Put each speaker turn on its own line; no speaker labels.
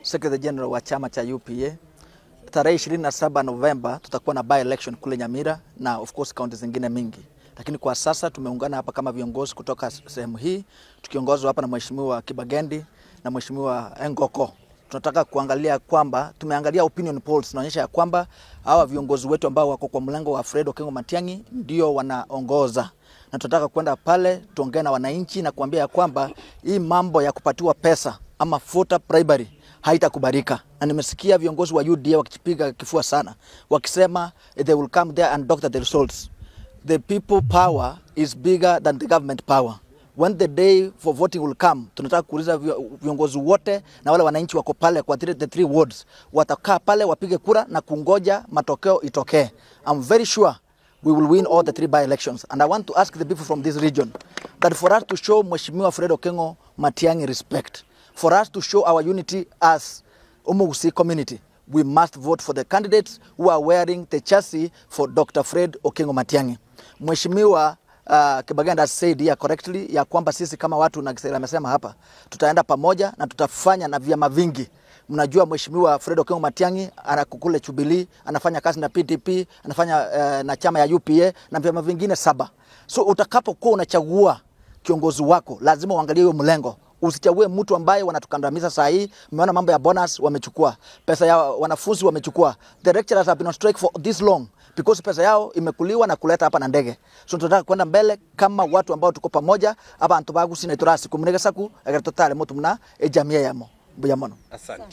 Secretary General wa chama cha UPA. Tarehe 27 Novemba tutakuwa na by election kule Nyamira na of course kaunti zingine mingi, lakini kwa sasa tumeungana hapa kama viongozi kutoka sehemu hii tukiongozwa hapa na Mheshimiwa Kibagendi na Mheshimiwa Engoko. Tunataka kuangalia kwamba tumeangalia opinion polls inaonyesha ya kwamba hawa viongozi wetu ambao wako kwa mlengo wa Fred Okengo Matiang'i ndio wanaongoza, na tunataka kwenda pale tuongee na wananchi na kuambia ya kwamba hii mambo ya kupatiwa pesa ama voter bribery haitakubalika. Na nimesikia viongozi wa UDA wakipiga kifua sana wakisema they will come there and doctor the results. The people power is bigger than the government power. When the day for voting will come, tunataka kuuliza viongozi wote na wale wananchi wako pale kwa the three wards, watakaa pale wapige kura na kungoja matokeo itokee. I'm very sure we will win all the three by-elections. And I want to ask the people from this region that for us to show Mheshimiwa Fred Okengo Matiang'i respect, for us to show our unity as Omogusii community, we must vote for the candidates who are wearing the chassis for Dr. Fred Okengo Matiang'i. Mheshimiwa Kibagenda said here correctly ya kwamba sisi kama watu na Kisera amesema hapa tutaenda pamoja na tutafanya na vyama vingi. Mnajua Mheshimiwa Fred Okengo Matiang'i anakukule Jubilee, anafanya kazi na PDP, anafanya na chama ya UPA na vyama vingine 7. So utakapokuwa unachagua kiongozi wako lazima uangalie hiyo mlengo. Usichague mtu ambaye wanatukandamiza saa hii. Umeona mambo ya bonus wamechukua, pesa ya wanafunzi wamechukua. The lecturers have been on strike for this long because pesa yao imekuliwa na kuleta hapa na ndege. So tunataka kwenda mbele kama watu ambao tuko pamoja hapa antu bagusi na iturasi kumunega saku agatotale mutu mna ejamia yamo buyamono.
Asante.